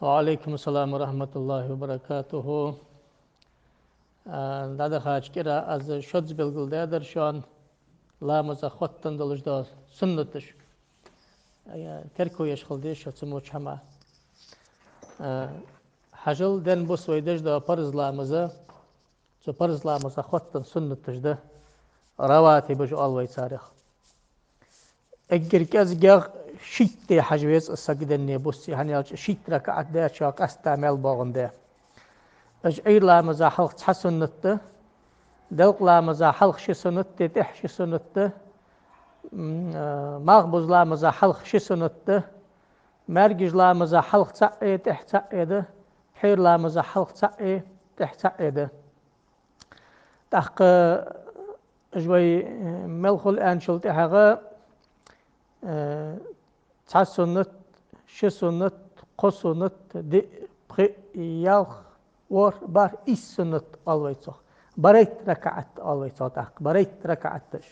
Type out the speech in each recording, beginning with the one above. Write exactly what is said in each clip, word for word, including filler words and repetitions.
وعليكم السلام ورحمة الله وبركاته. А, дӀадахача кӀира аз шозза белгалдаьдар шоана ламаза хоттаденна долаш дола суннаташ. А, терко еш хила деза шо цу моча хӀаман. А, хьажал, денна бус вай деш дола парз ламаза, цу парз ламаза хоттаденна суннаташ да, раватибаш оал вай царех. Эггара кӀезигагӀа шийтта хьажа веза саг денна бус, хӀана аьлча шийтта ракаӀат даьчоа къаьстта маьл боагӀандаь. Уж Ӏуйра ламаза хьалха цхьа суннат да, делкъа ламаза хьалха ши суннат да, тӀехьа ши суннат да, м, а, малхбуза ламаза хьалха ши суннат да, маьркӀажа ламаза хьалха цаӀ а, тӀехьа цаӀ а да, пхьера ламаза хьалха цаӀ а, тӀехьа цаӀ а да. ТӀаккха уж вай, э, мел хул аьнначул тӀехьагӀа, э, цхьа суннат, ши суннат, кхо суннат, диъ, пхиъ, ялх, ворхӀ, бархӀ, ийс суннат оал вай цох. Барайтта ракаӀат оал вай цох тӀаккха. Барайтта ракаӀат да уж.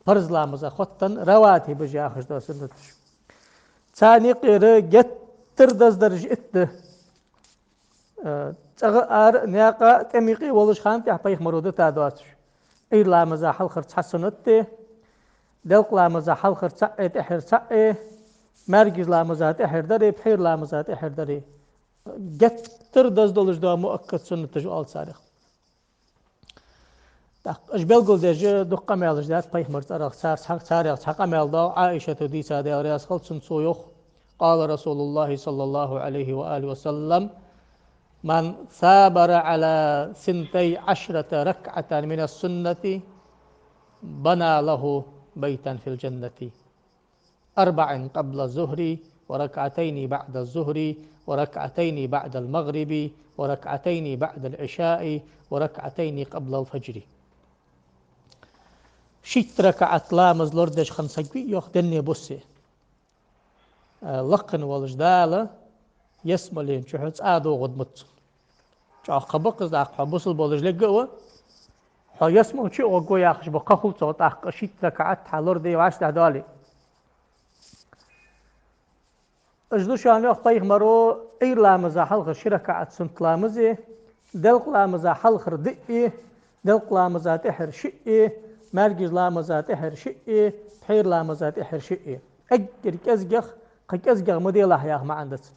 Парз ламаза хоттаденна раватибаш яхаш дола суннаташ. Царна юкъера геттара дездараш итт да. Э, цӀагӀа а, ара а, наькъа а, тӀема юкъе а волаш хана тӀехьа пайхамаро дита доацаш. Ӏуйра ламаза хьалхара цхьа суннат да, делкъа ламаза хьалхара цаӀ а, тӀехьара цаӀ а, маьркӀажа ламаза тӀехьара дар а, пхьера ламаза тӀехьара дар а. Геттара деза долаш дола муаккад суннаташ оал царех. ТӀаккха уж белгалдеш дукха къамаьлаш даьд пайхамара цӀерагӀа, цар-, цхьа-, царех цхьа къамаьл доагӀа, Ӏаишата дийцад, Даьла раьза хилва цунна, цо йоах: قال رسول الله صلى الله عليه وآله وسلم: من ثابر على ثنتي عشرة ركعة من السنة بنى له بيتا في الجنة. أربع قبل الظهر، وركعتين بعد الظهر، وركعتين بعد المغرب، وركعتين بعد العشاء، وركعتين قبل الفجر. Шийтта ракаӀат ламаз лорадеш хинна саг вий, йоах, денна бус. Э, лакхе волча Дала ялсмален чухь цӀа доагӀаргда цун. ЧӀоагӀа кхаъ ба-кх из, тӀаккха хьо бусалба волаш лергва а, хьо ялсмала чу а гӀоргва яхаш ба, кхаъ хул цох тӀаккха шийтта ракаӀат хьа лораде вӀаштӀехьадоале. Уж да шоана, йоах пайхамаро, Ӏуйра ламаза хьалхара ши ракаӀат суннат ламаз а, делкъа ламаза хьалхара диъ а, делкъа ламаза тӀехьара шиъ а, маьркӀажа ламаза тӀехьара шиъ а, пхьера ламаза тӀехьара шиъ а. Эггара кӀезигагӀа, кхы кӀезигагӀа ма делахь яха маӀан да цун.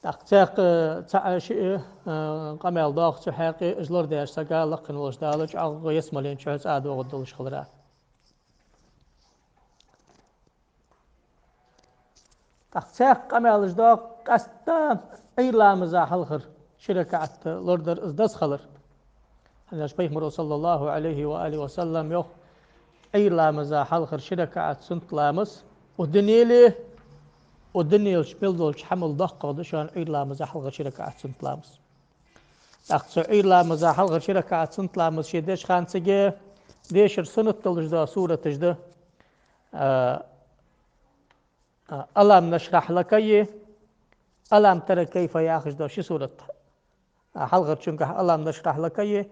ТӀаккха цхьаькха цаӀ а, шиъ а, э, къамаьл доагӀа цу хьакъехьа, уж лорадеш сага лакхе волча Дала чӀоагӀа ялсмален чухь цӀа доагӀаргдолаш хилара. ТӀаккха цхьаькха къамаьлаш доагӀа къаьстта Ӏуйра ламаза хьалхара ши ракаӀат лорадар из деза хилар. ХӀана аьлча пайхамаро, صلى الله عليه وآله وسلم, йоах: Ӏуйра ламаза хьалхара ши ракаӀат суннат ламаз укх дунеле, укх дунен чу мел долча хӀамал доккхагӀа да шоана Ӏуйра ламаза хьалхара ши ракаӀат суннат ламаз. ТӀаккха цу Ӏуйра ламаза хьалхара ши ракаӀат суннат ламаз ше деш хана цига дешар суннат долаш дола сураташ да. А, а, «ألم نشرح لك» а, «ألم تر كيف» яхаш дола ши сурат. А, хьалхарчунгахьа «ألم نشرح لك» а,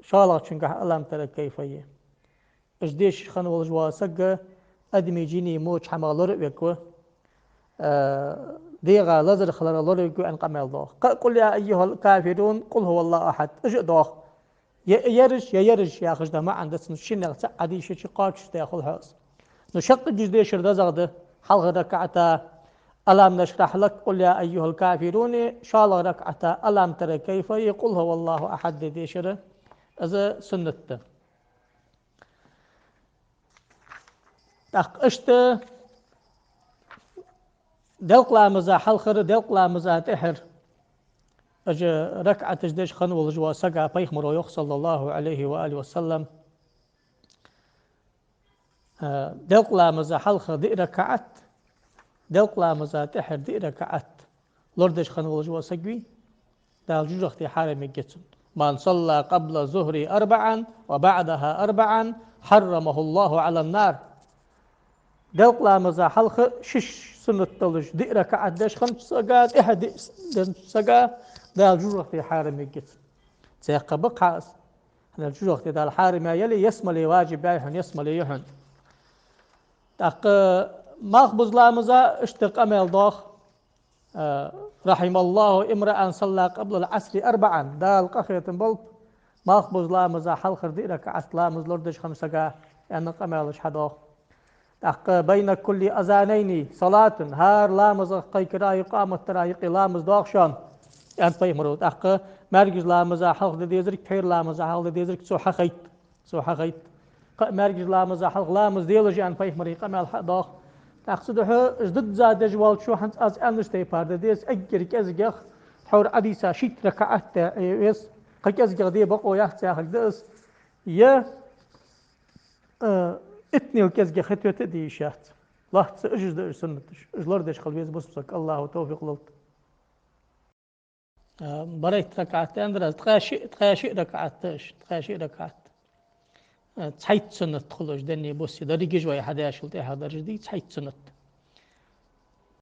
шоллагӀчунгахьа «ألم تر كيف» а. Уж дешаш хинна волаш вола саг адамий, жиний моча хӀамах лоравергва, а, дегӀа лазар хиларах лоравергва аьнна къамаьл доагӀа. Кхы а «قل يا أيها الكافرون», «قل هو الله أحد», уж а доагӀа. Е ераш, е ераш яхаш дола маӀан да цун, шиннех цаӀ Ӏодийшача кхоачашдаь хул хьо из. Ну, шаккхе уж дешар дезагӀа да: хьалхарча ракаӀата «ألم نشرح لك», «قل يا أيها الكافرون» а, шоллагӀча ракаӀата «ألم تر كيف» а, «قل هو الله أحد» а дешар, из суннат да. ТӀаккха иштта делкъа ламаза хьалхара, делкъа ламаза тӀехьара уж ракаӀаташ деш хинна волаш вола сага пайхамаро йоах, صلى الله عليه وآله وسلم, а, делкъа ламаза хьалха диъ ракаӀат, делкъа ламаза тӀехьара диъ ракаӀат лорадеш хинна волаш вола саг вий, Дала жожагӀате хьарам ергья цунна. «من صلى قبل الظهر أربعا وبعدها أربعا حرمه الله على النار». Делкъа ламаза хьалха шиш суннат долаш диъ ракаӀат деш хиннача сага, тӀехьа диъ деннача сага Дала жожагӀате хьарам ергья цунна. Цхьаькха ба-кх из. ХӀана аьлча жожагӀате Дала хьарам яь яле, ялсмале важиб яьй хьона, ялсмале я хьона. ТӀаккха Малхбуза ламаза иштта къамаьл доагӀа: «رحم الله امرأ صلى قبل العصر أربعا». Дала къахетам болба малхбуза ламаза хьалхара диъ ракаӀат ламаз лорадеш хиннача сага, аьнна къамаьлаш хьадоагӀа. ТӀаккха: «بين كل أذانين صلاة», хӀара ламаза кхайкара а, къамат дара а юкъе ламаз доагӀа шоана, аьннад пайхамаро. ТӀаккха: «МаьркӀажа ламаза хьалха де дезарг, пхьера ламаза хьалха де дезарг цо хьахайт, цо хьахайт». Кхы а: «МаьркӀажа ламаза хьалха ламаз делаш», аьнна пайхамара къамаьл хьадоагӀа. ТӀаккха цудухьа из дизза деш волчо хӀанз аз аьннача тайпара де деза, эггара кӀезигагӀа, тхьовра Ӏодийца шийтта ракаӀат да, э, вес, кхы кӀезигагӀа де бокъо яц яхилга да из. Е, э, иттанел кӀезигагӀа хи тоьта а де йиш яц. Лоацца уж из да, уж суннаташ. Уж лорадеш хила веза бусалба саг, АллахӀа товфикъ лолда. А, барайтта ракаӀат аьннадар аз, ткъаь шиъ, ткъаь шиъ ракаӀат да уж, ткъаь шиъ ракаӀат. А, цхьайтта суннат хулаш денне буссе, дерригаш вай хьадешал тӀехьа даржа дий, цхьайтта суннат.